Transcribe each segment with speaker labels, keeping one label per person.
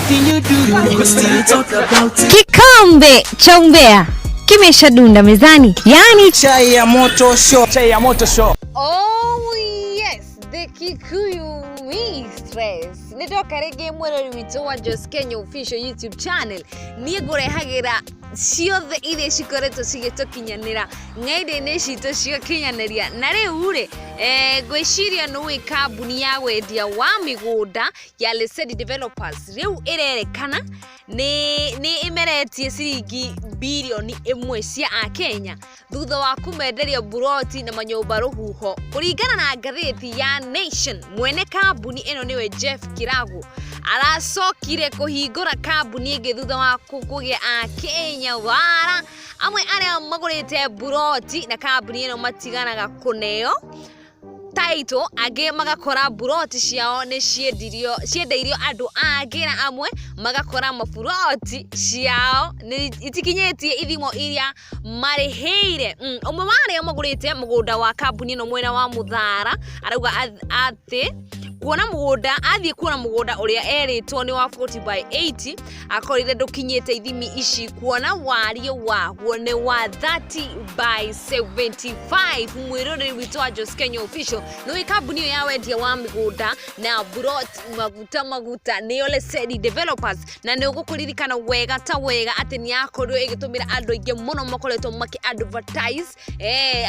Speaker 1: Anything you do, still talk about it.
Speaker 2: Kikombe cha umbea kimeshadunda mezani, yaani
Speaker 1: Chai ya moto show.
Speaker 3: Chai ya moto show.
Speaker 2: Oh yes, the Kikuyu Mistress. Nĩ ndoka rĩngĩ mwĩrori witũ wa Jos Kenya Official YouTube channel. Niĩ ngũrehagĩra ciothe iria cikoretwo cigĩtũkinyanĩra ng'enda-inĩ citũ cia ũkinyanĩria. Na rĩu rĩ, ngwĩciria nĩ ũĩ kambuni ya wendia wa mĩgũnda ya Lesedi Developers rĩu ĩrerekana nĩ ĩmeretie ciringi birioni 1 cia akenya thutha wa kũmenderia buroti na manyũmba rũhuho. Kũringana na ngathĩti ya Nation, mwene kambuni ĩno nĩwe Jeff Kiragu aracokire kũhingũra kambuni ĩngĩ thutha wa kũgĩa akenya wara amwe arĩa magũrĩte buroti na kambuni ĩno matiganaga kũneo title, angĩ magakora buroti ciao nĩ ciendirio ciendeirio andũ angĩ, na amwe magakora maburoti ciao nĩ itikinyĩtie ithimo iria marĩhĩire. Ũmwe wa arĩa magũrĩte mũgũnda wa kambuni ĩno mwena wa Mũthara arauga atĩ kuona mũgũnda athiĩ kuona mũgũnda ũrĩa erĩtwo nĩ wa 40 by 80, akorire ndũkinyĩte ithimi ici, kuona wariĩ waguo nĩ wa 30 by 75. Mwĩroreri witũ wa Jos Kenya Official, nĩ kambuni ĩyo ya wendia wa mĩgũnda na buroti maguta maguta nĩyo Lesedi Developers, na nĩ ũgũkũririkana wega ta wega atĩ nĩ yakorirwo ĩgĩtũmĩra andũ aingĩ mũno makoretwo makĩ advertise,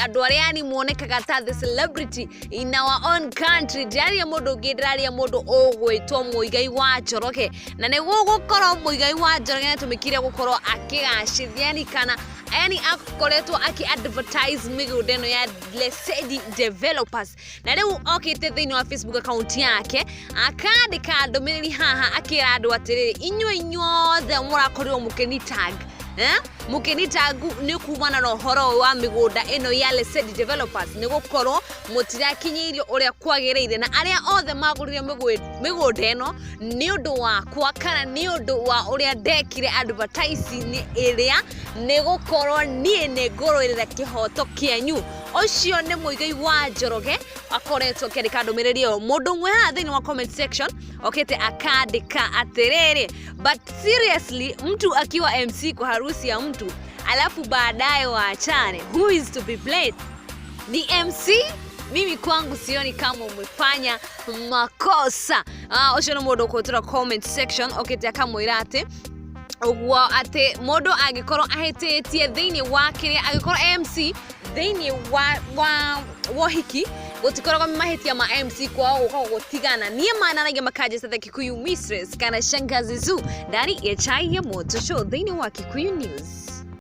Speaker 2: andũ arĩa yani monekaga ta the celebrity in our own country. Ndĩraria mũndũ ũngĩ, ndĩraria mũndũ ũgwĩtwo Mũigai wa Njoroge, na nĩguo gũkorwo Mũigai wa Njoroge nĩatũmĩkire gũkorwo akĩgacĩrithia, yani kana yani akoretwo akĩ advertise mĩgũnda ĩno ya Lesedi Developers. Na rĩu okĩte thĩinĩ wa Facebook account yake akandĩka ndũmĩrĩri haha akĩra andũ atĩrĩrĩ, inyuĩ inyuothe mũrakorirwo mũkĩni tag, eh? Mũkĩni tag nĩ kumana na ũhoro ũyũ wa mĩgũnda ĩno ya Lesedi Developers, nĩ gũkorwo mũtirakinyĩirio ũrĩa kwagĩrĩire, na arĩa othe magũrire mĩgũnda ĩno nĩ ũndũ wakwa kana nĩ ũndũ wa ũrĩa ndekire advertising ĩrĩa, nĩ gũkorwo niĩ nĩ ngũrũĩrĩra kĩhoto kĩanyu. Ũcio nĩ Mũigai wa Njoroge akoretwo akĩandĩka ndũmĩrĩri ĩyo. Mũndũ ũmwe haha thĩinĩ wa comment section okĩte akandĩka atĩrĩrĩ, "But seriously, mtu akiwa MC kwa harusi ya mtu alafu baadaye waachane, who is to be blamed? Ni MC? Mimi kwangu sioni kama umefanya makosa." Ah, ũcio nĩ mũndũ ũkũtũra comment section okĩte akamwĩra atĩ ũguo atĩ mũndũ angĩkorwo ahĩtĩtie thĩinĩ wa kĩrĩa angĩkorwo MC thĩinĩ wa ũhiki, gũtikoragwo mahĩtia ma MC kwao gũka gũtigana. Niĩ mananagia makanja the Kikuyu Mistress kana Shangazi Zoo ndani ya Chai ya Moto Show thĩinĩ wa Kikuyu News.